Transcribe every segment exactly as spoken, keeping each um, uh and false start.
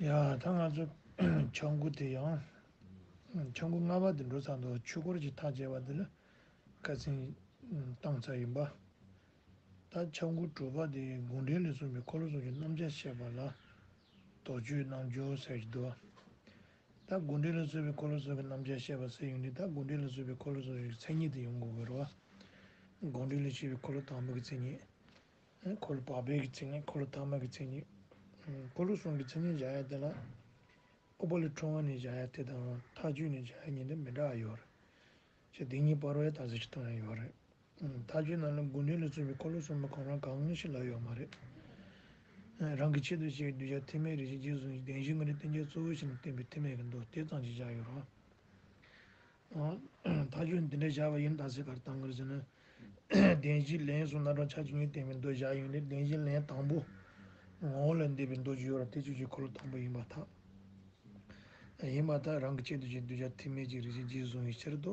ཡ་ད་ང་ཚོ་ཆང་བུ་དེ་ཡང་། ཆང་བུ་ལྔ་པ་དེ་འགྲོ་ཚར་འདུག་ཆོས་སྐོར་གྱི་མཐའ་བཅད་པ་དེ་ལ་ཁ་སང་བཏང་ཚར་ཡིན་པ། ད་ཆང་བུ་དྲུག་པ་དེ་དགོངས་འགྲེལ་ལས་གསུངས་པའི་འཁོར་ལོ་གསུམ་གྱི་རྣམ་གཞག་བཤད་པ་ལ་དོགས་གཅོད་རྣམ་འགྱུར་ཟེར་གྱི་འདུག་ད་དགོངས་འགྲེལ་ལས་གསུངས་པའི་འཁོར་ལོ་གསུམ་གྱི་རྣམ་གཞག་བཤད་པ་ཟེར་ཡོང་དུས། ད་དགོངས་འགྲེལ་ལས་གསུངས་པའི་འཁོར་ལོ་གསུམ་གྱི་མཚན་ཉིད་དེ་ཡོང་དགོས་ཀྱི་རེད་བ། དགོངས་འགྲེལ་ལས་བཤད་པའི་འཁོར་ལོ་དང་པོ་གི་མཚན་ཉིད། འཁོར་ལོ་བར་པའི་གི་མཚན་ཉིད། འཁོར་ལོ་ཐ་མ་གི་མཚན་ཉིད། འཁོར་ལོ་གསུམ་གྱི་མཚན་ཉིད་བཞག་ཡ་དེ་ལ། ཨུཏྤལ་ཁྲོམ་དབང་ནས་བཞག་ཡ་དེ་དང་མཐའ་དཔྱོད་ནས་བཞག་ཡ་གཉིས་དེ་མི་འདྲ་བ་ཡོད་རེད། ཅེས་དེ་གཉིས་བར་བའི་དག་ས་ཞིག་བཏང་ཡ་ཡོད་རེད། མཐའ་དཔྱོད་ནང་ལ་དགོངས་འགྲེལ་ལས་གསུངས་པའི་འཁོར་ལོ་གསུམ་པོ་གང་རུང་གང་ཞིག་ལབ་ཡོད་མ་རེད། རང་གི་ཆེད་དུ་བྱས་པའི་གདུལ་བྱ་ཐེག་དམན་རིགས་ཤིག་རྗེས་སུ་བཟུང་ཞིང་བདེན་བཞིའི་དངོས་གྲུབ་བསྟན་བྱ་གཙོ་བོ་ཞིག་ནས་བསྟན་པའི་ཐེག་དམན་གྱི་མདོ་དེ་ཙམ་ཞིག་བཞག་ཡོད་རེད། མཐའ་དཔྱོད་འདི་འདྲ་བཞག་པ་ཡིན་ད་ཟེར་ག་རེ་བཏང་གི་རེད་ཟེར་ན། བདེན་བཞིའི་ལན་གསུམ་རྣམ་གྲངས་ཆ་བཅུ་གཉིས་བསྟན་པའི་མདོ་བཞག་ཡོད་ནས། བདེན་བཞིའི་ལན་དང་པོ་ངོ་བོ་ལས་འདས་པའི་མདོ་ཅིག་ཡོད་རེད། དེ་ཆོས་ཀྱི་འཁོར་ལོ་དང་པོ་ཡིན་པར་ཐལ། ཡིན་པར་ཐལ། རང་གི་ཆེད་དུ་བྱས་གདུལ་བྱ་ཐེག་དམན་གྱི་རིགས་ཤིག་རྗེས་སུ་བཟུང་བའི་ཕྱིར་དུ་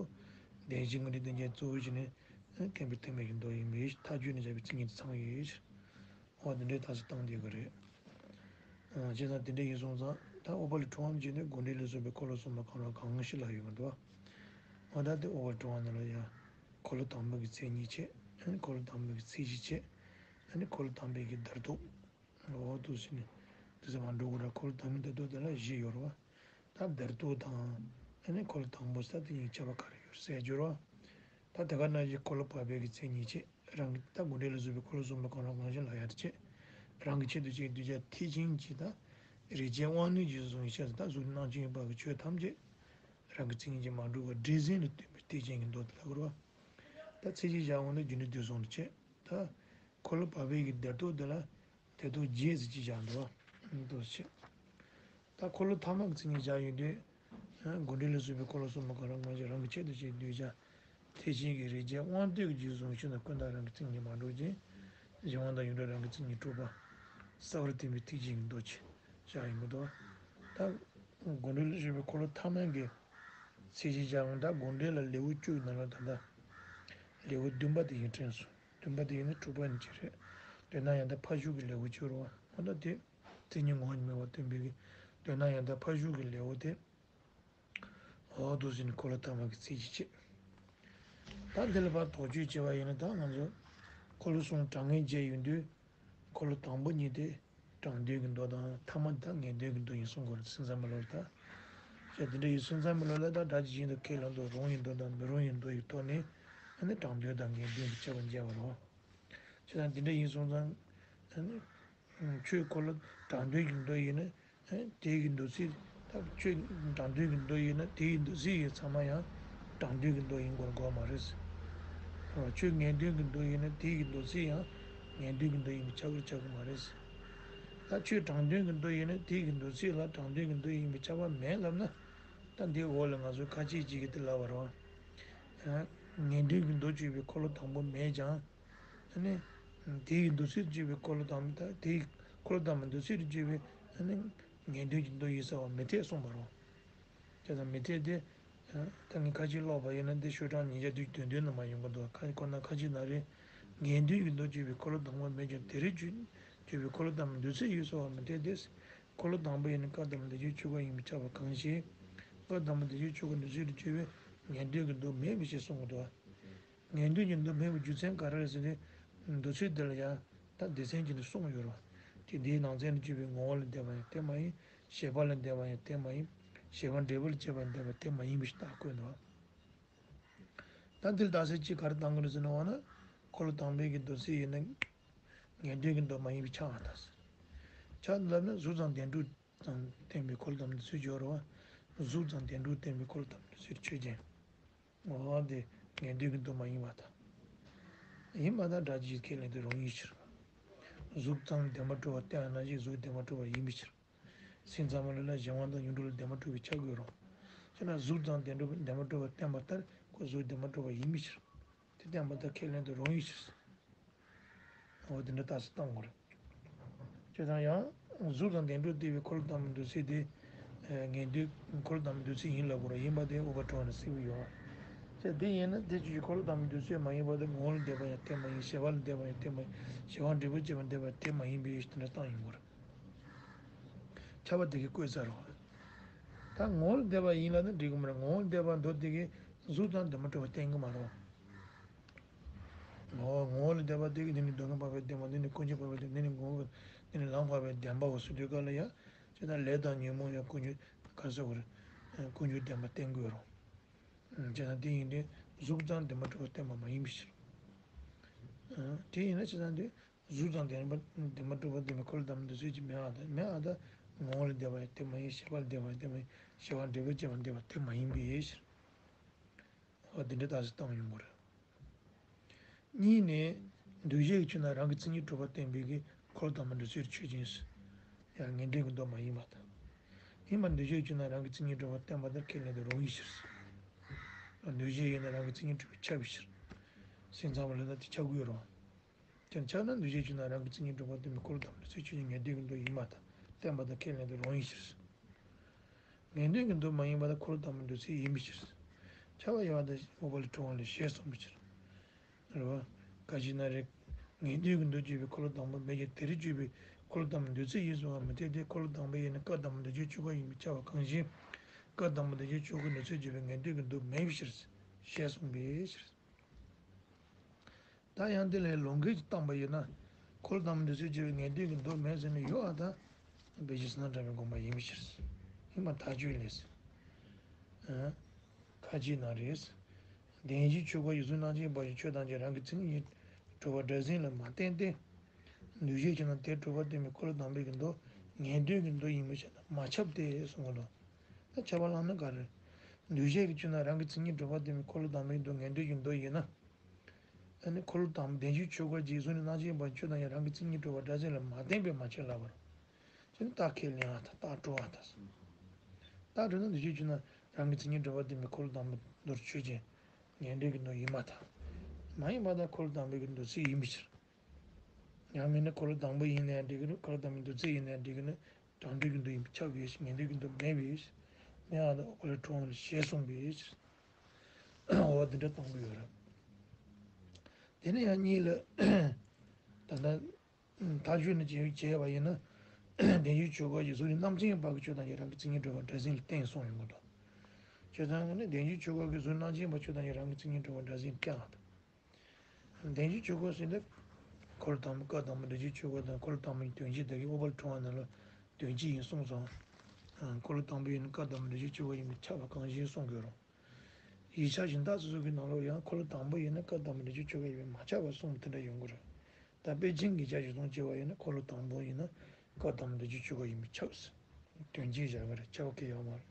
བདེན་བཞིའི་དངོས་གྲུབ་བསྟན་བྱ་གཙོ་བོ་ཞིག་ནས་བསྟན་པའི་ཐེག་དམན་གྱི་མདོ་ཡིན་པས། མཐའ་དཔྱོད་ནས་བཞག་པའི་མཚན་ཉིད་དེ་ཚང་ཡོད། འོ་དེ་འདྲའི་དག་ས་བཏང་བསྡད་ཀྱི་རེད། བྱས་ཙང་དེ་འདྲ་ཡིན་སོང་ཙང་ད་ཨུཏྤལ་ཁྲོམ་དབང་བྱས་ནས་དགོངས་འགྲེལ་ལས་གསུངས་པའི་འཁོར་ལོ་གསུམ་པོ་གང་རུང་གང་ཞིག་ལབ་ཡོད་མི་འདུག་འོ་ད་དེ་ཨུཏྤལ་ཁྲོམ་དབང་ནང་ལ་ཡང་འཁོར་ལོ་དང་པོ་གི་མཚན་ཉིད་བྱས། ཨ་ནི་འཁོར་ལོ་དང་པོ་གི་ཚིག་གཞི་བྱས། ཨ་ནི་འཁོར་ལོ་དང་པོ་གི་བརྡར་ཐུག་འོ་འདུག་ཟེར་ནས་དེ་ཚོ་མ་འགྲོ་གི་ར། འཁོར་ལོ་དང་པོའི་བརྡར་ཐུག་དེ་ལ་བཞི་ཡོད་རེད་བ། ད་བརྡར་ཐུག་དང་། ཨ་ནི་འཁོར་ལོ་དང་པོ་ས་དེ་གཉིས་ཁྱད་པར་ག་རེ་ཡོད་ཟེར་རྒྱུ་རེད་བ། ད་དེ་ག་ནང་བཞིན་འཁོར་ལོ་བར་པའི་གི་མཚན་ཉིད་བྱས། རང་གི་ད་དགོངས་འགྲེལ་ལས་གསུངས་པའི་འཁོར་ལོ་གསུམ་པོ་གང་རུང་གང་ཞིག་ལབ་ཡ་དེ་བྱས། རང་གི་ཆེད་དུ་བྱས་གདུལ་བྱ་ཐེག་ཆེན་གྱི་ད་རིགས་ཅན་དབང་རྣོན་རྗེས་སུ་བཟུང་བའི་ཕྱིར་དུ། ད་གཟུགས་སྣང་ཆོས་ཉིད་པ་གི་ཆོས་ཐམས་ཅད་རང་གི་མཚན་ཉིད་ཀྱིས་མ་གྲུབ་པར་སྒྲས་ཟིན་ལ་སྟོན་པའི་ཐེག་ཆེན་གྱི་མདོ་དེ་ལ་གོ་ར། ད་ཚིག་གཞི་བཞག་འོང་ན་རྒྱུ་འབྲས་དུས་གསུམ་དུ་བྱས། ད་འཁོར་ལོ་བར་པའི་གི་བརྡར་ཐུག་དེ་ལ་བརྡར་ཐུག་བརྒྱད་ཟེར་གཅིག་བཞག་འདུག་བ། འདུག་བྱས། ད་འཁོར་ལོ་ཐ་མ་གི་མཚན་ཉིད་བཞག་ཡོང་དུས། དགོངས་འགྲེལ་ལས་གསུངས་པའི་འཁོར་ལོ་གསུམ་པོ་གང་རུང་གང་ཞིག་རང་གི་ཆེད་དུ་བྱས་གདུལ་བྱ་ཐེག་ཆེན་གྱི་རིགས་ཅན་དབང་རྟུལ་གྱི་རྗེས་སུ་བཟུང་བའི་ཕྱིར་དུ། ཀུན་བརྟགས་རང་གི་མཚན་ཉིད་མ་གྲུབ་ཅིང་། གཞན་དབང་དང་ཡོངས་གྲུབ་རང་གི་མཚན་ཉིད་གྲུབ་པ་གསལ་བར་སྟོན་པའི་ཐེག་ཆེན་གྱི་མདོ་ཅེས་བྱ་ཡིན་པ་དང་། ད་དགོངས་འགྲེལ་ལས་གསུངས་པའི་འཁོར་ལོ་ཐ་མ་གི་ཚིག་གཞི་བཞག་འོང་། ད་དགོངས་འགྲེལ་ལ་ལེའུ་བཅུ་ནང་ལ་ད་ལྟ་ལེའུ་བདུན་པ་དེ་ཡིན་དྲན་སོང་། བདུན་པ་དེ་ཡིན་ན་དྲུག་པ་ཡིན་གྱི་རེད། དོན་དམ་ཡང་དག་ཕར་ཞོག་གི་ལེའུ་བཅུ་རེད་བ། འོ་ད་དེ་མཚན་ཉིད་ངོ་བོ་ཉིད་མེད་པར་སྟོན་པའི་གི་དོན་དམ་ཡང་དག་ཕར་ཞོག་གི་ལེའུ་དེ། འོ་འདུག་ཟེར་ནས་འཁོར་ལོ་ཐ་མ་གི་ཚིག་གཞི་བྱས། ད་འདི་ལ་ཕར་དོགས་གཅོད་བྱས་པ་ཡིན་ན། ད་ང་ཚོ་འཁོར་ལོ་གསུམ་གྲངས་ངེས་བྱས་ཡོང་དུས། འཁོར་ལོ་དང་པོ་གཉིས་དེ་དྲང་དོན་གྱི་མདོ་དང་། ཐ་མ་དེ་ངེས་དོན་གྱི་མདོ་ཡིན་གསུང་གི་ཡོད་རེད། སེམས་ཙམ་པ་ལོར་ད། ཅེས་དེ་འདྲ་ཡིན་སེམས་ཙམ་པ་ལོར་ལ་ད་སྒྲ་ཇི་བཞིན་དུ་ཁས་ལེན་དང་རུང་བའི་མདོ་དང་མི་རུང་བའི་མདོ་ཡི་ཐོག་ནས། ཨ་ནི་དྲང་དོན་དང་ངེས་དོན་གྱི་ཁྱད་པར་འབྱེད་པ་རེད། ཅེས་དང་དེ་འདྲ་ཡིན་སོང་ཙང་། ཨ་ནི་ཆོས་འཁོར་ལོ་དྲང་དོན་གྱི་མདོ་ཡིན་ན། ཨ་ནི་དེའི་གི་མདོ་ཚིག་ད་ཆོས་དྲང་དོན་གྱི་མདོ་ཡིན་ན་དེའི་མདོ་ཚིག་ཡི་ཚང་མ་ཡང་དྲང་དོན་གྱི་མདོ་ཡིན་དགོས་དགོས་མ་རེད། ཨ་ཆོས་ངེས་དོན་གྱི་མདོ་ཡིན་ན་དེའི་གི་མདོ་ཚིག་ཡང་ངེས་དོན་གྱི་མདོ་ཡིན་པའི་ཁྱད་པར་ཆགས་ཀྱི་མ་རེད། ད་ཆོས་དྲང་དོན་གྱི་མདོ་ཡིན་ན་དེའི་གི་མདོ་ཚིག་ལ་དྲང་དོན་གྱི་མདོ་ཡིན་པའི་ཁྱད་པར་མེད་ལབ་ན། ད་འདིའི་འོག་ལ་ང་ཚོས་ཁ་ཅིག་ཅིག་གིས་དེ་ལབ་པ་རེད་བ། ཨ་ངེས་དོན་གྱི་མདོ་གཅིག་པའི་འཁོར་ལོ་དང་པོ་མེད་ཀྱང་། ཨ་ནི། དེ་ཡི་མདོ་ཚིག་ཏུ་གྱུར་པའི་འཁོར་ལོ་དང་པོ་དང་། དེ་ཡི་འཁོར་ལོ་དང་པོའི་མདོ་ཚིག་ཏུ་གྱུར་པའི་ཨ་ནི་ངེས་དོན་གྱི་མདོ་ཡིན་ཟེར་བ་མི་འཐད་གསུངས་པ་རེད། དེ་དང་མི་འཐད་དེ། ད་ངས་ཁ་ཅིག་ཀློག་པ་ཡིན་ན་འདི་ཤོག་གྲངས་ཉིས་བརྒྱ་དུས་དོན་དོན་ནང་མ་ཡོང་གི་འདུག་ཁ་ཁོ་ན་ཁ་ཅིག་ན་རེ། ངེས་དོན་གྱི་མདོ་གྱུར་པའི་འཁོར་ལོ་དང་པོ་མེད་ཀྱང་། དེ་རིགས་གྱུར་གྱུར་པའི་འཁོར་ལོ་དང་པོའི་མདོ་ཚིག་ཡོད་ཟེར་བ་མི་འཐད་དེ། འཁོར་ལོ་དང་པོ་ཡིན་ན་བཀའ་གདམས་པ་བདེ་སྤྱོད་ཆོས་འཁོར་ཡིན་པས་ཁྱབ་པ་གང་ཞིག་བཀའ་གདམས་པ་བདེ་སྤྱོད་ཆོས་འཁོར་མདོ་ཚིག་ཏུ་གྱུར་པའི་ངེས་དོན་གྱི་མདོ་མེད་པའི་ཕྱིར་གསུངས་པ་འདུག་ངེས་དོན་གྱི་མདོ་མེད་པའི་རྒྱུ་མཚན་ག་རེ་རེད་ཟེར་ན། མདོ་ཚིག་འདི་ལ་ཡང་ད་སྡེ་ཚན་གྱིས་ནི་གསུངས་ཡོད་རེད། དེ་འདིའི་ནང་ཚན་དུ་གྱུར་པའི་ངོ་བོ་ལས་འདས་པ་ཡང་དེ་མ་ཡིན། བྱས་པ་ལས་འདས་པ་ཡང་དེ་མ་ཡིན། བྱས་པ་འབྲས་བུ་ལ་སྐྱེས་པ་ལས་འདས་པ་དེ་མ་ཡིན་པའི་ཕྱིར་བརྟག་དགོས་འདུག་ད་འདིར་རྟགས་གསལ་གཅིག་ག་རེ་བཏང་གི་རེད་ཟེར་ན། འོ་ན་འཁོར་ལོ་དང་པོའི་གི་མདོ་ཚིག་ཡིན་ན་ངེས་དོན་གྱི་མདོ་མ་ཡིན་པའི་ཕྱིར་བརྟག་ཟེར། ཕྱིར་ལབ་ན་གཟུགས་ཙམ་བདེན་གྲུབ་ཙམ་བསྟན་པའི་འཁོར་ལོ་དང་པོའི་མདོ་ཚིག་ཡོད་རེད་བ། གཟུགས་ཙམ་བདེན་གྲུབ་བསྟན་པའི་འཁོར་ལོ་དང་པོའི་མདོ་ཚིག་ཆོས་ཅན། འོ་དེ་ངེས་དོན་གྱི་མདོ་མ་ཡིན་པར་ཐལ། ཡིན་པར་ཐལ། སྒྲ་ཇི་བཞིན་ཁས་ལེན་དེ་རུང་བའི་ཕྱིར། གཟུགས་ཙམ་བདེན་པར་གྲུབ་པ་བསྟན་པ་ནང་བཞིན་གཟུགས་བདེན་པར་གྲུབ་པ་ཡིན་པའི་ཕྱིར། སེམས་ཙམ་པ་ལ་ལ་གཞན་དབང་དང་ཡོངས་གྲུབ་ལ་བདེན་པར་གྲུབ་པའི་ཆ་དགོས་རུང་། ཅེ་ན་གཟུགས་ཙམ་བདེན་གྲུབ་བདེན་པར་གྲུབ་པ་བསྟན་པ་ལྟར་ཁོ་གཟུགས་བདེན་པར་གྲུབ་པ་ཡིན་པའི་ཕྱིར། དེ་བསྟན་པ་ལྟར་ཁས་ལེན་དེ་རུང་བའི་ཕྱིར། འོ་དེ་འདྲ་རྟགས་གསལ་བཏང་དགོས་རེད། ཅེས་དང་ཡང་། གཟུགས་དང་བདེན་གྲུབ་བསྟན་པའི་འཁོར་ལོ་དང་པོའི་མདོ་ཚིག་དེ། ངེས་དོན་འཁོར་ལོ་དང་པོའི་མདོ་ཚིག་ཡིན་ལབ་དགོས་རེད། ཡིན་པ་དེ་ཨུཏྤལ་ཁྲོམ་དབང་ནས་གསལ་པོ་ཡོད། ཅེས་དེ་ཡིན་ན་དེ་ཆོས་ཀྱི་འཁོར་ལོ་དང་པོའི་མདོ་ཚིག་མ་ཡིན་པ་དེ་ངོ་བོ་ལས་འདས་པ་ཡང་དེ་མ་ཡིན། བྱས་པ་ལས་འདས་པ་ཡང་དེ་མ་ཡིན། བྱས་པ་འབྲས་བུ་སྐྱེས་པ་འདས་པ་དེ་མ་ཡིན་པའི་ཕྱིར་དེ་འདྲ་བཏང་ཡོང་དགོས་རེད། ཁྱབ་པ་དེ་གིས་བཀོད་ཚར་རོ། ད་ངོ་བོ་ལ་བསྡད་པ་ཡིན་ལབ་ན་འགྲིག་གི་མ་རེད། ངོ་བོ་ལ་བསྡད་པ་མདོ་དེ་གིས་གཟུགས་དང་ལྡན་པ་གྲུབ་པ་བསྟན་གི་མ་རེད། ངོ་བོ་ངོ་བོ་ལ་བསྡད་པ་དེ་གིས་འདི་ནི་མདོ་སྔ་འཕགས་པའི་བདེན་པ། འདི་ནི་ཀུན་མཁྱེན་འཕགས་པའི་བདེན་པ། འདི་ནི་ངོ་བོ། འདི་ནི་ལམ་འཕགས་པའི་བདེན་པའོ་ཟེར་དུས་སྐབས་ལ་ཡང་ཅི་ལྟར་ལས་དང་ཉོན་མོངས་ཡང་ཀུན་འབྱུང་ག་རེ་ཟེར་དགོས་རེད། ཀུན་འབྱུང་བདེན་པ་བསྟན་དགོས་རོ། བྱས་ཙང་དེ་ཡིན་དུས་གཟུགས་དང་ལྡན་པ་གྲུབ་པ་བསྟན་པ་མ་ཡིན་པའི་ཕྱིར། དེ་ཡིན་ན་བྱས་ཙང་དེ་གཟུགས་དང་ལྡན་པ་ལྡན་པ་གྲུབ་པ་ལྡན་པའི་འཁོར་ལོ་དང་པོའི་མདོ་ཚིག་ཅིག་མེད་པ་དང་། མེད་པ་དང་ངོ་བོ་ལ་བསྡད་པ་ཡང་དེ་མ་ཡིན། ཤེས་པ་ལ་བསྡད་པ་ཡང་དེ་མ་ཡིན། ཤེས་པ་འབྲས་བུ་ཅན་ལ་བསྡད་པ་དེ་མ་ཡིན་པའི་ཕྱིར། འོ་དེ་འདྲ་རྟགས་སུ་བཏང་ཡོང་གི་རེད། གཉིས་ནས། འདུ་བྱེད་ཀྱི་ཆོས་རྣམས་རང་གི་མཚན་ཉིད་གྲུབ་པ་བསྟན་པའི་གི་འཁོར་ལོ་དང་པོའི་མདོ་ཚིག་ཆོས་ཅན། ཡང་ངེས་དོན་གྱི་མདོ་མ་ཡིན་པ་དང་། ཡིན་པ་འདུ་བྱེད་ཀྱི་ཆོས་རྣམས་རང་གི་མཚན་ཉིད་གྲུབ་པ་བསྟན་པ་དེར་ཁས་ལེན་དུ་རུང་བའི་ཕྱིར། འདུ་བྱེད་ཡིན་ན་རང་གི་མཚན་ཉིད་གྲུབ་པས་ཁྱབ་པའི་ཕྱིར། སེམས་ཙམ་པ་ལ་ད་དེ་ཁྱབ་དགོས་རོ། དེ་ཁྱབ་ན་འདུ་བྱེད་ཀྱི་ཆོས་རྣམས་རང་གི་མཚན་ཉིད་གྲུབ་པ་བསྟན་པའི་འཁོར་ལོ་དང་པོའི་མདོ་ཚིག་ཆོས་ཅན་ངེས་དོན་གྱི་མདོ་ཡིན་པ་དང་བསྟན་པ་དེར་ཁས་ལེན་དུ་རུང་བའི་ཕྱིར། ངེས་དོན་གྱི་མདོ་མ་ཡིན་པ་དང་འཁོར་ལོ་དང་པོའི་མདོ་ཚིག་ཡིན་པའི་ཕྱིར། ཁྱབ་པ་ཡོད་པ་དང་འོག་པ་ལས་འཁྲུལ་བ་ལས་ཞེས་གསུངས་པའི་ཕྱིར། རེད་བ། ག་ཅི་ན་རེ། ངེས་དོན་གྱི་མདོ་བརྗོད་པའི་འཁོར་ལོ་དང་པོ་མེད་ཀྱང་། དེར་བརྗོད་པའི་འཁོར་ལོ་དང་པོའི་མདོ་ཚིག་ཡིན་གསུང་བ་མི་འཐད་དེ། འཁོར་ལོ་དང་པོ་ཡིན་ན་སྐབས་དང་པོའི་མདོ་རྒྱུད་ཆོས་སྐོར་ཡིན་པས་ཁྱབ་པ་གང་ཞིག་སྐབས་དང་པོའི་མདོ་རྒྱུད་ཆོས་སྐོར་གྱི་མདོ་ཚིག་བརྗོད་པའི་ངེས་དོན་གྱི་མདོ་མེད་པའི་ཕྱིར། ཞེས་གསུངས་པའི་ཕྱིར། ད་ཡང་དེ་ལས་ལོག་འགལ་གྱིས་བཏང་པ་ཡིན་ན། འཁོར་ལོ་དང་པོའི་མདོ་ཚིག་བརྗོད་པའི་ངེས་དོན་གྱི་མདོ་མེད་ཟེར་ནས་ཡོད་ཨ། ད་དཔེ་ཆ་བསོད་ནམས་གྲགས་པའི་དགོངས་པ་ཡིན་པའི་ཕྱིར། ཡིན་པ་ཐག་ཆོད་ལས། ཨ། ཁ་ཅིག་ན་རེ། བདེན་བཞིའི་ཆོས་འཁོར་ཡི་གཟུགས་རྣམ་མཁྱེན་པ་ཡི་ཆོས་ཐམས་ཅད་རང་གི་མཚན་ཉིད་གྲུབ་པ་སྒྲ་འཛིན་ལ་མ་བརྟེན་ཏེ། འདུ་བྱེད་ཀྱི་ཆོས་རྣམས་དེ་གྲུབ་པ་བསྟན་པའི་འཁོར་ལོ་དང་པོའི་གི་མདོ་ངེས་དོན་གྱི་མདོ་ཡིན་པའི་ཕྱིར་ན་མ་ཁྱབ་སྟེ་གསུངས་པ་དང་། ད་ཁྱབ་པ་ལབ་ན་ག་རེ། འདུ་བྱེད་ཀྱི་ཆོས་རྣམས་རང་གི་མཚན་ཉིད་གྲུབ་པ་བསྟན་པའི་འཁོར་ལོ་དང་པོའི་མདོ་ངེས་དོན་གྱི་མདོ་ཡིན་ན། ཨ་ནི་འཁོར་ལོ་དང་པོ་བདེན་བཞིའི་ཆོས་འཁོར་གྱི་གཟུགས་ནི་རྣམ་མཁྱེན་པ་ཆོས་དང་ཡང་རང་གི་མཚན་ཉིད་གྲུབ་པ་སྒྲ་འཛིན་ལ་མ་བརྟེན་པས་མ་ཁྱབ་ལབ་པར། ཅི་ནི་རྟགས་ཁས་ལེན་པ་དང་རྟགས་གྲོལ་བ་དང་། རྟགས་གྲོལ་ན་འདུ་བྱེད་ཆོས་རྣམས་རང་གི་མཚན་ཉིད་གྲུབ་པ་བསྟན་པའི་འཁོར་ལོ་དང་པོའི་མདོར་ཆོས་ཅན། ངེས་དོན་གྱི་མདོ་ཡིན་པ་དང་། མ་ཡིན་པ་དང་འཁོར་ལོ་དང་པོའི་གི་མདོ་ཚིག་ཡིན་པའི་ཕྱིར། ཡང་མིན་ན་འཁོར་ལོ་དང་པོ་ཡིན་ན་ཡང་འགྲིག་གི་རེད། འཁོར་ལོ་དང་པོའི་མདོ་ཚིག་ཡིན་ན་ཡང་འགྲིག་གི་རེད། དང་འདོད་ཀྱི་མདོ་ཡིན་པས་ཁྱབ་པའི་ཕྱིར། ངེས་དོན་གྱི་མདོ་མེད་པའི་ཕྱིར། མེད་པ་དང་འོག་པ་ལས་འཁྲུལ་བ་ལས་ཞེས་གསུངས་པའི་ཕྱིར། འོ་འདི་འདྲ་གཏོང་གི་ཡོད་རེད། དེ་ནས་ཡང་གཉིས་ལ། ད་ལྟ་མཐའ་དཔྱོད་ནས་བྱས་བྱས་པ་ཡིན་ན། བདེན་བཞིའི་ཆོས་འཁོར་གྱི་གཟུགས་ནི་རྣམ་མཁྱེན་པ་གི་ཆོས་དང་ཡང་རང་གི་མཚན་ཉིད་གྲུབ་པ་སྒྲ་འཛིན་ལ་བརྟེན་གསུངས་ཡོང་གི་འདུག་བྱས་ཙང་ནི་བདེན་བཞིའི་ཆོས་འཁོར་གྱི་གཟུགས་རྣམ་མཁྱེན་པ་ཆོས་དང་ཡང་རང་གི་མཚན་ཉིད་གྲུབ་པ་སྒྲ་འཛིན་ལ་བརྟེན་པ་དང་། བདེན་བཞིའི་ཆོས་འཁོར་ཟེར་ན། འཁོར་ལོ་དང་པོ་སྐབས་དང་པོ་འདུ་བྱེད་ཆོས་འཁོར་དང་། འཁོར་ལོ་དང་པོ་ཡི་དོན་སྤྱི་དག་གི་འོག་པ་ལས་འཁྲུལ་བ་རྣམས་ལ་དོན་སྤྱི་ཡིན་གསུངས་སོ། འཁོར་ལོ་དང་པོ་ཡིན་ན་སྐབས་དང་པོ་འདུ་བྱེད་ཆོས་འཁོར་ཡིན་པས་ཁྱབ་པ་གང་ཞིག་གསུང་དགོས་རུང་། ཡིག་ཆ་གཞན་དག་སོ་སོ་གི་ནང་ལོགས་ཡང་འཁོར་ལོ་དང་པོ་ཡིན་ན་སྐབས་དང་པོ་འདུ་བྱེད་ཆོས་འཁོར་ཡིན་པས་མ་ཁྱབ་པ་གསུངས་དེ་འདྲ་ཡོང་གི་རེད། ད་པཎ་ཆེན་གྱི་ཡིག་ཆ་གཞིར་བཟུང་བྱས་པ་ཡིན་ན་འཁོར་ལོ་དང་པོ་ཡིན་ན་སྐབས་དང་པོ་འདུ་བྱེད་ཆོས་འཁོར་ཡིན་པས་ཁྱབ་ཟེར། དོན་སྤྱི་བཞག་གི་རེད། ཁྱབ་པ་གང་ཡང་ཡོད་མ་རེད།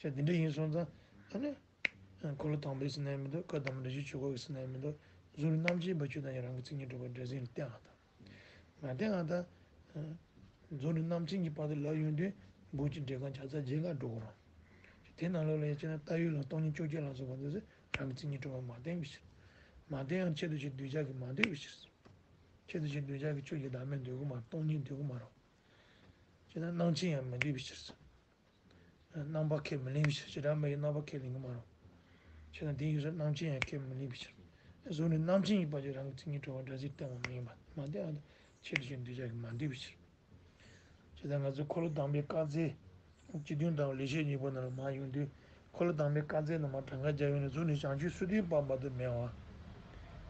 ཅེས་འདི་འདྲ་ཡིན་སོང་ཙང་ཨ་ནི། འཁོར་ལོ་དང་པོའི་ཟེར་ན་ཡང་མི་འདུག་སྐབས་དང་པོ་འདུ་བྱེད་ཆོས་འཁོར་གྱི་ཟེར་ན་ཡང་མི་འདུག་གཟུགས་ནི་རྣམ་མཁྱེན་པ་ཆོས་དང་ཡང་རང་གི་མཚན་ཉིད་གྲུབ་པ་སྒྲ་འཛིན་ལ་བརྟེན་པ་དང་། མ་བརྟེན་པ་དང་། གཟུགས་ནི་རྣམ་མཁྱེན་གྱི་བར་དུ་ལབ་ཡོང་དུས་འབུར་གྱི་འགྲེལ་ཁང་བརྒྱ་རྩ་བརྒྱད་འགའ་འགྲོ་གི་རེད། དེ་ནང་ལོགས་ལ་ཡང་བྱས་ན་ལྟ་བའི་ལམ་སྟོང་ཉིད་བཅོ་བརྒྱད་ལ་སོགས་པ་འདི་ཚོས་རང་གི་མཚན་ཉིད་གྲུབ་པ་མ་བསྟན་པའི་ཕྱིར། མ་བསྟན་ཡང་ཆེད་དུ་བྱས་གདུལ་བྱ་གིས་མ་འདོད་པའི་ཕྱིར། ཆེད་དུ་བྱས་གདུལ་བྱ་གིས་ཆོས་ཀྱི་བདག་མེད་འདོད་ཀྱི་མ་རེད། སྟོང་ཉིད་འདོད་ཀྱི་མ་རེད། བྱས་ན་རྣམ་མཁྱེན་ཡང་མི་འདོད་པའི་ཕྱིར། རྣམ་པ་ཁས་མི་ལེན་པའི་ཕྱིར། བྱེ་བྲག་སྨྲ་བས་རྣམ་པ་ཁས་ལེན་གྱི་མ་རེད། བྱས་ན་དེ་ཡིན་ཙང་རྣམ་མཁྱེན་ཡང་ཁས་མི་ལེན་པའི་ཕྱིར། གཟུགས་ནི་རྣམ་མཁྱེན་ཡིན་པ་ཅིག་རང་གི་མཚན་ཉིད་གྲུབ་པ་སྒྲ་འཛིན་བརྟེན་པ་མ་ཡིན་པ་མ་བསྟན་པ་དང་ཆེད་དུ་བྱས་གདུལ་བྱ་གིས་མ་འདོད་པའི་ཕྱིར། བྱས་ཙང་ང་ཚོས་འཁོར་ལོ་དང་པོའི་བཀའ་སྩལ། སྤྱི་དོན་དང་ལེགས་བཤད་སྙིང་པོ་ནང་ལ་མར་ཡོང་དུས། འཁོར་ལོ་དང་པོའི་བཀའ་སྩལ་ནང་མར་གྲངས་ཀ་བརྒྱབ་ཡོང་ན་གཟུགས་ནི་བྱང་ཆུབ་སེམས་དོན་སྤངས་པ་དུ་མེད་པ།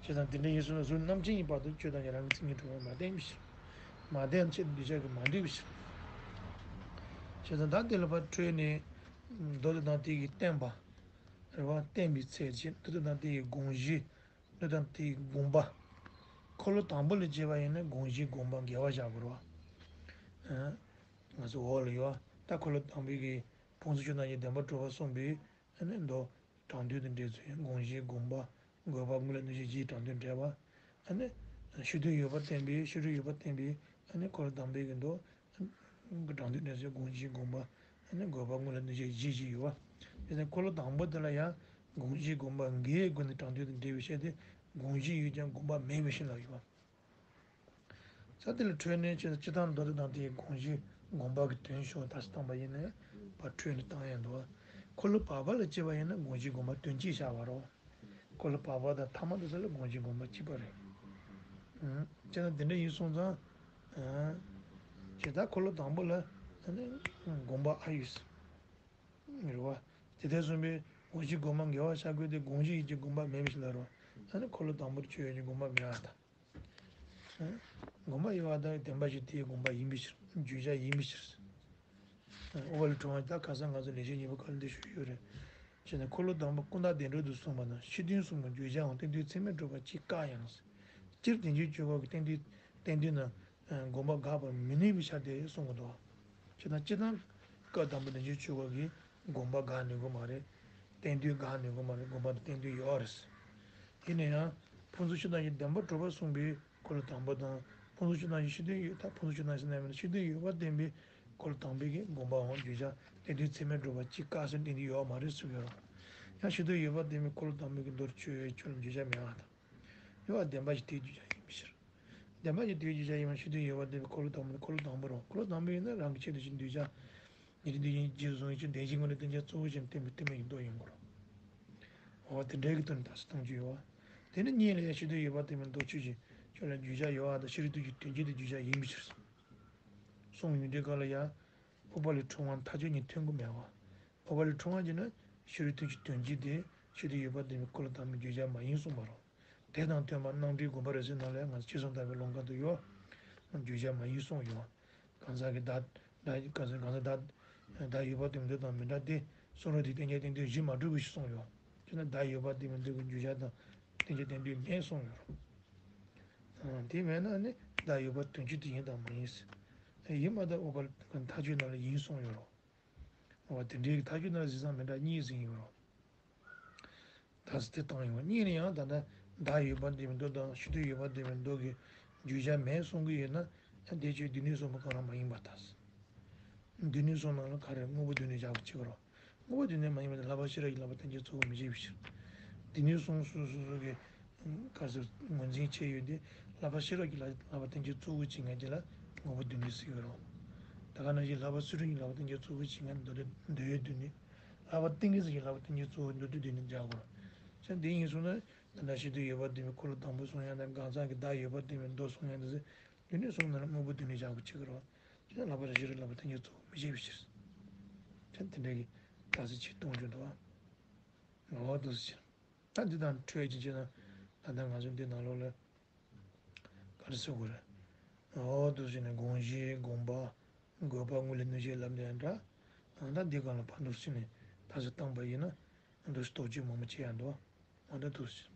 བྱས་ཙང་དེ་འདྲ་ཡིན་སོང་ན་གཟུགས་རྣམ་མཁྱེན་ཡིན་པ་དང་ཆོས་དང་ཡང་རང་གི་མཚན་ཉིད་གྲུབ་པ་མ་བསྟན་པའི་ཕྱིར། མ་བསྟན་ཡང་ཆེད་དུ་གདུལ་བྱ་གིས་མ་འདོད་པའི་ཕྱིར། བྱས་ཙང་ད་དེ་ལ་ཕར་འཕྲོས་ནས། མདོ་དེ་དང་དེ་གི་བསྟན་པ། རེད་བ། བསྟན་པའི་ཚད་ཀྱི་མདོ་དེ་དང་དེ་གི་དགོངས་གཞི། མདོ་དང་དེའི་དགོངས་པ། འཁོར་ལོ་དང་པོ་ལ་བྱས་པ་ཡིན་ན་དགོངས་གཞི་དགོངས་པ་འགལ་བ་བཞག་དགོས་རེད་བ། ཨ། ང་ཚོ་འོག་ལ་ཡོད་བ། ད་འཁོར་ལོ་དང་པོའི་གི་ཕུང་གསུམ་ཆོས་རྣམས་ཀྱི་བདེན་པར་གྲུབ་པ་གསུངས་པའི་ཨ་ནི་མདོ། དྲང་དོན་དང་འབྲེལ་ཚུལ་ཡང་དགོངས་གཞི་དགོངས་པ། དགོས་པ་དངོས་ལ་གནོད་བྱེད་བཞིའི་དྲང་དོན་འགྲེལ་བ། ཨ་ནི། ཕྱི་དོན་ཡོད་པར་བསྟན་པའི་ཕྱི་དོན་ཡོད་པར་བསྟན་པའི་ཨ་ནི་འཁོར་ལོ་དང་པོའི་གི་མདོ། དྲང་དོན་འབྲེལ་ཚུལ་དགོངས་གཞི་དགོངས་པ། ཨ་ནི་དགོས་པ་དངོས་ལ་གནོད་བྱེད་བཞི་བཞི་ཡོད་པ། དེ་ནས་འཁོར་ལོ་དང་པོ་དེ་ལ་ཡང་དགོངས་གཞི་དགོངས་པ་འགལ་བའི་སྒོ་ནས་དྲང་དོན་དང་འབྲེལ་བའི་བཤད་དེ། དགོངས་གཞི་ཡོད་ཀྱང་དགོངས་པ་མེད་པའི་ཕྱིར་ལབ་ཡོད་པ། ས་དེ་ལ་འཕྲོས་ནས་ཅི་ཅི་ལྟར་མདོ་དེ་དང་དེའི་དགོངས་གཞི་དགོངས་པ་གི་དོན་ཤོག་ད་སི་བཏང་པ་ཡིན་ནའི་ཕར་འཕྲོས་ནས་བཏང་ཡང་འདུག་འཁོར་ལོ་བར་པ་ལ་བྱས་པ་ཡིན་ན་དགོངས་གཞི་དགོངས་པ་དོན་གཅིག་བཞག་པ་རེད། འཁོར་ལོ་བར་པ་དང་ཐ་མ་དེ་ཚོ་ལ་དགོངས་གཞི་དགོངས་པ་གཅིག་པ་རེད། ཨང་། བྱས་ཙང་དེ་འདྲ་ཡིན་སོང་ཙང་། ཨང་། ཇི་ལྟར་འཁོར་ལོ་དང་པོ་ལ་ ཨ་ནི་སྒོམ་པ་ཨ་ཡོད་ཟེར། རེད་བ། དེ་ལྟར་གསུངས་པའི་དགོངས་གཞི་སྒོམ་པ་འགལ་བར་བྱ་དགོས་ཏེ། དགོངས་གཞི་ཡིད་ཀྱི་སྒོམ་པ་མེད་པའི་ཕྱིར་ལ་རོ། ཨ་ནི་འཁོར་ལོ་དང་པོར་ཆོས་ཡོད་ཀྱི་སྒོམ་པ་མེད་པར་ཐལ། སྒོམ་པ་ཡོད་པ་དང་བདེན་པ་བཞི་དེའི་སྒོམ་པ་ཡིན་པའི་ཕྱིར། བརྗོད་བྱ་ཡིན་པའི་ཕྱིར། ཨོ་པ་ལི་ཁྲོ་བ། ད་ཁ་སང་ང་ཚོ་ལེགས་བཤད་སྙིང་པོ་ཁ་ལ་འདི་ཞུས་ཡོད་རེད། བྱས་ན་འཁོར་ལོ་དང་པོ་ཀུན་བརྟགས་བདེན་གྲུབ་ཏུ་གསུངས་པ་ན། ཕྱི་དོན་གསུམ་གྱི་བརྗོད་བྱའང་གཏན་དོན་ཚད་མས་གྲུབ་པ་གཅིག་བཀག་ཡང་། སྤྱིར་དོན་གཅིག་ཆོས་འགོག་གི་གཏན་དོན་གཏན་དོན་ན་སྒོམ་པ་དགག་པར་མི་ནུས་པའི་ཕྱིར་ཏེ་གསུངས་པ་འདུག། བྱས་ན་སྤྱིར་བཏང་སྐབས་དང་པོ་དོན་གཅིག་ཆོས་འགོག་གི་སྒོམ་པ་དགག་ནུས་ཀྱི་མ་རེད། གཏན་དོན་དགག་ནུས་ཀྱི་མ་རེད། སྒོམ་པ་དང་གཏན་དོན་ཡོད་རེད། ཡིན་ན་ཡང་ཕུང་དཀྲུགས་ཕྱི་དོན་གྱི་བདེན་པར་གྲུབ་པ་གསུངས་པའི་འཁོར་ལོ་དང་པོ་དང་། ཕུང་དཀྲུགས་ཕྱི་དོན་གྱི་ཕྱི་དོན་ཡོད། ད་ཕུང་དཀྲུགས་ཕྱི་དོན་ཟེར་ན་མིན་ན་ཕྱི་དོན་ཡོད་པར་བསྟན་པའི་འཁོར་ལོ་དང་པོའི་གི་སྒོམ་པའང་བརྗོད་བྱ་གཏན་དོན་ཚད་མས་གྲུབ་པ་གཅིག་བཀག་ཟེར་གཏན་དོན་ཡོད་མ་རེད་གསུངས་ཡོད་རེད། ཡང་ཕྱི་དོན་ཡོད་པར་བསྟན་པའི་འཁོར་ལོ་དང་པོའི་གི་མདོར་ཆོས་ཡོད་ཆོས་ལ་བརྗོད་བྱ་མེད་པར་ཐལ། ཡོད་པ་བདེན་པ་བཞི་དེའི་བརྗོད་བྱ་ཡིན་པའི་ཕྱིར། བདེན་པ་བཞི་དེའི་བརྗོད་བྱ་ཡིན་པ་ཕྱི་དོན་ཡོད་པར་བསྟན་པའི་འཁོར་ལོ་དང་པོ་ནི་འཁོར་ལོ་དང་པོ་རེད། འཁོར་ལོ་དང་པོ་ཡིན་ན་རང་གི་ཆེད་དུ་ཕྱིར་འདོད་ཆགས། ཉེ་རིང་འདོད་ཆེན་རྗེས་སུ་བཟུང་བའི་ཕྱིར། བདེན་བཞིའི་ངོ་ནས་བསྟན་བྱ་གཙོ་བོ་ཅན་བསྟན་པའི་གཏི་མུག་གི་མདོ་ཡིན་དགོས་རེད། འོ་དེ་འདྲའི་གི་དོན་དག་སུ་གཏོང་རྒྱུ་ཡོད་བ། དེ་ནི་གཉིས་ལ་ཡང་ཕྱི་དོན་ཡོད་པར་བསྟན་པའི་མདོ་ཆོས་ཅན། ཁྱོད་ལ་བརྗོད་བྱ་ཡོད་པ་དང་ཕྱི་རོལ་དོན་གྱི་དོན་སྤྱི་དེ་བརྗོད་བྱ་ཡིན་པའི་ཕྱིར། གསུངས་ཡོང་དུས་སྐབས་ལ་ཡང་། ཨོ་པ་ལི་ཁྲོ་བ་མཐའ་དཔྱོད་གཉིས་མཐུན་གྱི་མེད་པ། ཨོ་པ་ལི་ཁྲོ་བ་བྱས་ན་ཕྱི་རོལ་དོན་གྱི་དོན་སྤྱི་དེ་ཕྱི་དོན་ཡོད་པར་བསྟན་པའི་འཁོར་ལོ་དང་པོའི་བརྗོད་བྱ་མ་ཡིན་གསུངས་པ་རེད། དེ་དང་མཐུན་པར་རྣམ་འགྲེལ་དགོངས་པ་རབ་གསལ་ནང་ལ་ཡང་ང་ཚོ་ཅི་གསུངས་ལྟ་བུའི་ལུང་ཁ་དུ་ཡོད། བརྗོད་བྱ་མ་ཡིན་གསུངས་ཡོད། གང་ཟག་གི་བརྡ། བརྡ། གང་ཟག་གང་ཟག་བརྡ། བརྡ་ཡོད་པར་བསྟན་པའི་མདོ་དང་མི་འདྲ་སྟེ། གསུང་རབ་དེས་བསྟན་བྱ་བསྟན་དོན་བཞི་མ་གྲུབ་པའི་ཕྱིར་གསུངས་ཡོད། དེས་ན་བརྡ་ཡོད་པར་བསྟན་པའི་མདོ་གི་བརྗོད་བྱ་དང་བསྟན་བྱ་བསྟན་དོན་མེད་གསུངས་ཡོད་རེད། དེ་མེད་ན་ནི་བརྡ་ཡོད་པར་དོན་སྤྱི་དེ་ཡིན་དང་མ་ཡིན་ཟེར། ཡིན་པ་དང་ཨོ་པ་ལི་མཐའ་དཔྱོད་ནང་ལ་ཡིན་གསུངས་ཡོད་རེད། འོ་དེ་འདྲའི་མཐའ་དཔྱོད་ནང་ལ་གཟིགས་སྟངས་མི་འདྲ་གཉིས་ཟིན་ཡོད་རེད། ད་ཟེར་དེ་བཏང་ཡོང་བ་གཉིས་ནི་ཡང་ད་ལྟ་བརྡ་ཡོད་པར་བསྟན་པའི་མདོ་དང་ཕྱི་དོན་ཡོད་པར་བསྟན་པའི་མདོ་གི་བརྗོད་བྱ་མེད་གསུང་གི་ཡོད་ན་ཡང་དེ་ཆོས་སྡེ་སྣོད་གསུམ་པོ་གང་རང་མ་ཡིན་པར་ཐལ། སྡེ་སྣོད་གསུམ་ནང་ལ་ག་རེ་དངོས་པོ་སྡེ་སྣོད་བཞག་པ་གཅིག་རོ། དངོས་པོ་སྡེ་སྣོད་མ་ཡིན་པ་དེ་ལྷག་པ་ཤེས་རབ་ཀྱི་ལྷག་པ་རྟེན་ཅན་གཙོ་བོ་མི་བྱེད་པའི་ཕྱིར། སྡེ་སྣོད་གསུམ་སོ་སོ་སོ་གི་ག་ཟེར་ངོས་འཛིན་བྱས་ཡོད་དེ་ལྷག་པ་ཤེས་རབ་ཀྱི་ལྷག་ལྷག་པ་རྟེན་ཅན་གཙོ་བོ་བྱེད་མཁན་དེ་ལ་དངོས་པོ་སྡེ་སྣོད་ཟེར་གྱི་རོ། ད་ག་ནང་བཞིན་ལྷག་པ་ཚུལ་ཁྲིམས་ཀྱི་ལྷག་པ་རྟེན་ཅན་གཙོ་བོ་བྱེད་མཁན་མདོ་སྡེ་མདོ་སྡེ་སྡེ་སྣོད། ལྷག་པ་ཏིང་ངེ་འཛིན་གྱི་ལྷག་པ་རྟེན་ཅན་གཙོ་བོ་མདོ་སྡེ་སྡེ་སྣོད་བཞག་དགོས་རེད། བྱས་ཙང་འདི་ཡིན་སོང་ན་ད་ལྟ་ཕྱི་དོན་ཡོད་པར་བསྟན་པའི་འཁོར་ལོ་དང་པོ་གསུང་ཡག་དང་གང་ཟག་གི་བརྡ་ཡོད་པར་བསྟན་པའི་མདོ་གསུང་ཡག་དེ་ཚོ་སྡེ་སྣོད་གསུམ་ནང་ལ་དངོས་པོ་སྡེ་སྣོད་བཞག་དགོས་བྱེད་ཀྱི་རེད་བ། བྱས་ཙང་ལྷག་པ་རང་བཞིན་རེད། ལྷག་པ་རྟེན་ཅན་གཙོ་བོ་མི་བྱེད་པའི་ཕྱིར། བྱས་ཙང་དེ་འདྲའི་གི་རྟགས་གསལ་ཆེ་གཏོང་རྒྱུ་འདུག་བ། འོ་འདུག་སེ་བྱས། ད་འདི་དང་འཕྲོས་ཀྱི་བྱས་ན་ད་ལྟ་ང་ཚོ་འདི་ནང་ལོགས་ལ་ག་རེ་ཟེར་དགོས་རེད། འོ་འདུག་སེ་བྱས་ནས་དགོངས་གཞི་སྒོམ་པ་འགོད་པ་དངོས་ལས་གནོད་བྱེད་ལབ་ནས་འདྲ། ད་འདི་སྒང་ལ་ཕར་འདུག་སེ་བྱས་ནས་རྟགས་གསལ་བཏང་པ་ཡིན་ན་འདུག་སེ་རྟོག་དཔྱོད་མང་པོ་བྱེད་ཡག་འདུག་འོ་ད་འདུག་སེ།